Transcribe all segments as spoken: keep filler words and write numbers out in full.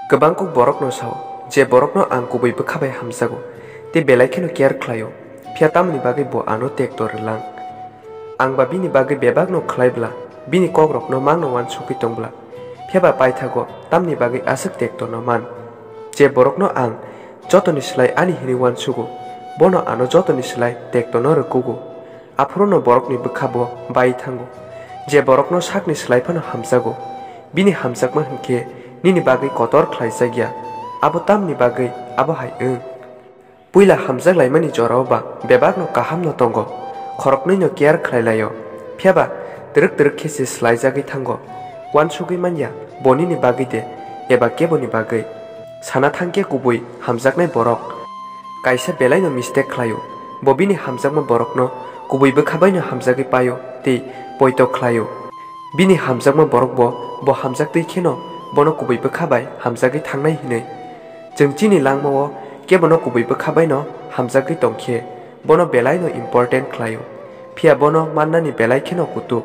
Kwbang kuk borokno sao, je borokno ang kubui bwkha bai hamjago, tei belai kheno care khlaio, phiya tamoni bagwi bo ano tekto rwlang? Ang ba bini bagwi bebakno khlai bla, bini kokrokno mangno uansugwi tong bla, phiya ba paithago tamni bagwi aswk tektono man? Je borokno ang jotoni slai ani hwnwi uansugo, bono ano jotoni slai tektono rwkugo. Aphuru'-no borokni bwkha bo bai thango. Je borokno sakni slai phano hamjago, bini hamjakma hwn khe nini bagwi kotor khlaijak ya. Abo tamni bagwi abo hai wng? Puila hamjak laimani jorao ba bebakno kahamno tongo, khoroknwino care khlai lai-o, phiya ba twrwk twrwk khe se slaijagwi thango. Uansugwi man ya bo nini bagwi de eba keboni bagwi. Sana thang khe kubui hamjaknai borok kaisa belaino mistake khlai-o, bo bini hamjakma borokno kubui bwkha baino hamjagwi pai-o tei poito khlai-o. Bini hamjakma borok bo, bo hamjaktwi kheno bono kubui bwkha bai hamjagwi thangnai hwnwi. Chwng chini langmao kebono kubui bwkha baino hamjagwi tong khe, bono belaino important khlai-o, phiya bono mannani belai kheno kutuk.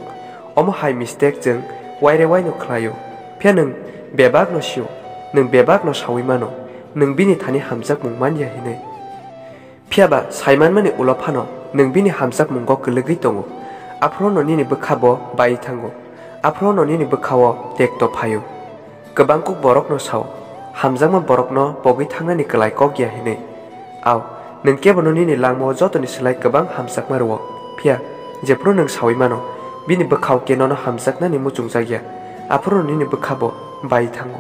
Omo hai mistake chwng waire waino khlai-o. Phiya nwng bebakno sio, nwng bebakno saui mano, nwng bini thani hamjakmung man ya hwnwi. Phiya ba sai manmani ulo phano nwng bini hamjakmungo kwlwgwi tongo, aphuru'-no nini bwkha bo bai thango, aphuru'-no nini bwkha-o tekto phai-o. Kwbang kuk borokno sao, hamjakma borokno pogwi thangnani kwlai kok ya hwnwi. Au, nwng kebono nini langmao jotoni slai kwbang hamjakma rw-o, phiya jephuru nwng saui mano, bini bwkha-o khe nono hamjaknani muchungjak ya, aphuru'-no nini bwkha bo bai thango.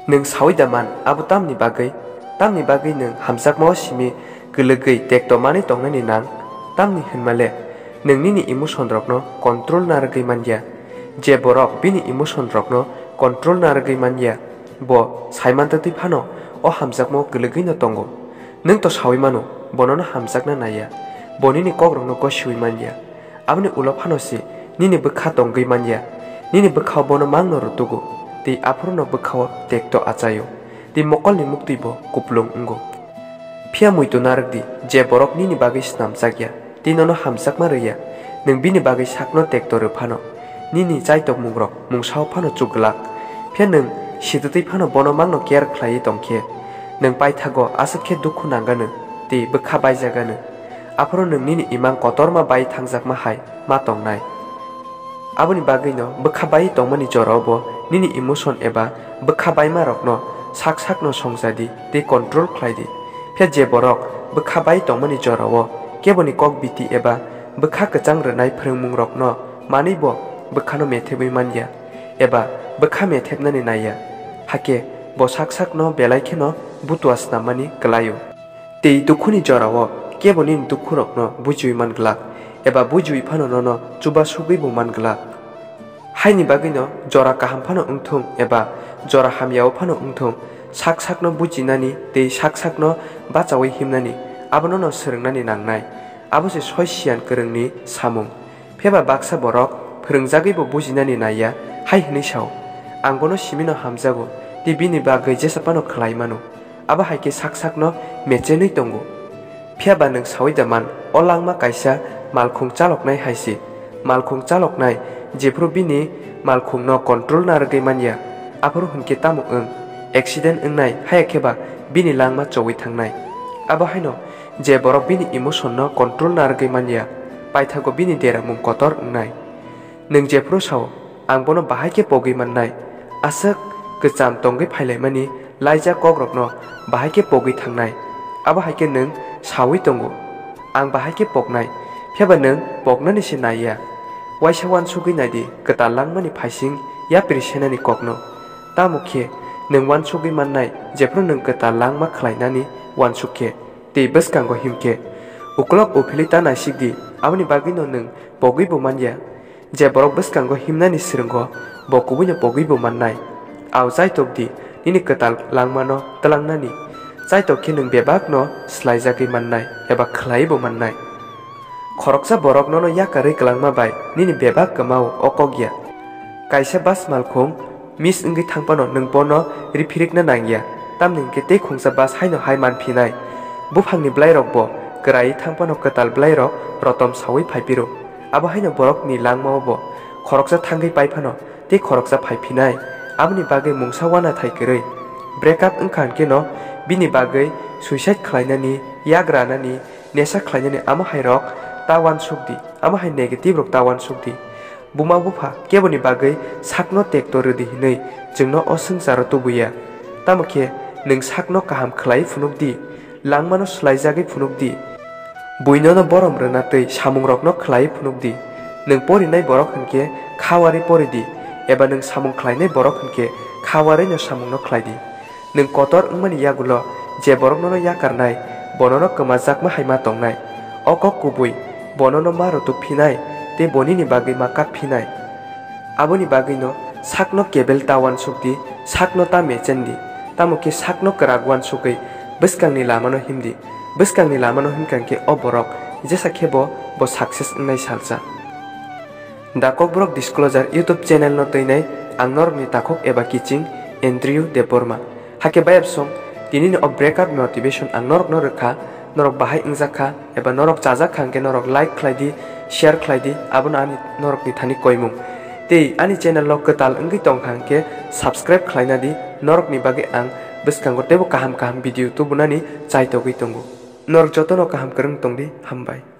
Nwng saui da man abo tamni bagwi? Tamni bagwi nwng hamjakmao simi kwlwgwi tekto manwi tongnani nang? Tamni hwnma le nwng nini emotion rokno control narwgwi man ya. Je borok bini emotion rokno control narwgwi man ya, bo sai mantwtwi phano o hamjakmao kwlwgwino tongo. Nwng to saui mano, bo nono hamjakna nai ya, bo nini kokrokno gosiui man ya. Aboni ulo phano se nini bwkha tongwi man ya, nini bwkha-o bono mangno rwtugo, tei aphuru'-no bwkha-o tekto achaio, tei mokolni muktwi bo kupulung wngo. Phiya muitu narwk di, je borok nini bagwi snamjak ya tei nono hamjakma rw ya, nwng bini bagwi sakno tekto rw phano, nini chaitokmungrok mungsa-o phano chuk glak. Phiya nwng sitwtwi phano bono mangno care khlaiwi tong khe, nwng paithago aswk khe dukhu nang anw tei bwkha baijak anw. Aphuru nwng nini imang kotorma bai thangjakma hai ma tongnai. Aboni bagwino bwkha bai tongmani jorao bo nini emotion eba bwkha baima rokno sak sakno songcha di tei control khlai di. Phiya je borok bwkha bai tongmani jorao keboni kok biti eba bwkha kwchang rwnai phrwngmung rokno manwi bo bwkhano methebwi man ya eba bwkha methebnani nai ya, hakhe bo sak sakno belai kheno butua snammani kwlai-o. Tei dukhuni jorao kebo nini dukhurokno bujiui man glak, eba bujiui phano nono chubasugwi bo man glak. Haini bagwino jora kaham phano wngthung eba jora hamyao phano wngthung, sak sakno bujinani tei sak sakno bachaui himnani abono no swrwngnani nangnai. Abo se soi siyan kwrwngni samung. Pheba baksa borok phwrwngjagwibo bujinani nai ya, hai hwnwi sao, "Ang bono simino hamjago, tei bini bagwi jesa phano khlai mano." Abo hai khe sak sakno mechenwi tongo. Phiya ba nwng saui da man, o langma kaisa malkhung chaloknai hai se. Malkhung chaloknai, jephru bini malkhungno control narwgwi man ya, aphuru hwn khe tamo wng? Accident wngnai, haya khe ba bini langma choui thangnai. Abo haino je borok bini emotion no control narwgwi man ya, paithago bini deramung kotor wngnai. Nwng jephru sao, "Ang bono bahai khe pogwi mannai," aswk kwcham tongwi phailaimani laijak kokrokno bahai khe pogwi thangnai. Abo hai khe nwng saui tongo, "Ang bahai khe poknai," phiya ba nwng poknani se nai ya. Waisa uansugwi nai di kwtal langmani phaising yapri senani kokno. Tamo khe nwng uansugwi mannai, jephru nwng kwtal langma khlainani uansuk khe tei bwskango him khe. Uklok uphilwi ta naisik di, aboni bagwino nwng pogwi bo man ya. Je borok bwskango himnani swrwngo, bo kubuino pogwi bo mannai. Au chaitok di, nini kwtal langmano twlangnani. Chaitok khe nwng bebakno swlaijagwi mannai eba khlaiwi bo mannai. Khoroksa borok nono yakarwi kwlangma bai nini bebak kwmao o kok ya. Kaisa bus malkhung miss wngwi thang phano nwng bono riphirikna nang ya, tamni hwn khe tei khungsa bus haino hai man phinai. Buphangni bwlairok bo kwraiwi thang phano kwtal bwlairok rotom saui phai phiro. Abo haino borokni langmao bo khoroksa thangwi pai phano tei khoroksa phai phinai. Aboni bagwi mungsa uanathai kwrwi Breakup wngkha hwnkhe no bini bagwi suicide khlainani, yagranani, nesa khlainani amo hai rok ta uansuk di, amo hai negative rok ta uansuk di. Buma bupha keboni bagwi sakno tekto rwdi hinwi chwngno o swngcharo tubuya. Tamo khe nwng sakno kaham khlai phunuk di, langmano swlaijagwi phunuk di. Buinono borom rwna twi samungrokno khlai phunuk di. Nwng porinai borok hwnkhe kha warwi pori di, eba nwng samung khlainai borok hwnkhe kha warwino samungno khlai di. Nwng kotor wngmani yagulo je borok nono yakarnai, bonono kwmajakma hai ma tongnai. O kok kubui bonono ma rutuk phinai tei bonini bagwi ma kak phinai. Aboni bagwino sakno kebel ta uansuk di, sakno ta mechen di, tamo khe sakno kwrak uansugwi bwskangni lamano him di. Bwskangni lamano himkha hwnkhe o borok jesa khe bo, bo success wngnai salsa. The Kokborok Disclosure YouTube channel no twinai ang norokni takhuk eba kiching Andrew Debbarma. Hakhe bayapsong, tinini o breakup motivation ang norokno rwkha, norok bahai wngjakha eba norok chajakha hwnkhe norok like khlai di, share khlai di, abono ani norokni thani koimung. Tei ani channel o kwtal wngwi tongkha hwnkhe subscribe khlaina di, norokni bagwi ang bwskango teibo kaham kaham video tubunani chaitogwi tongo. Norok jotono kaham kwrwng tongdi, hambai.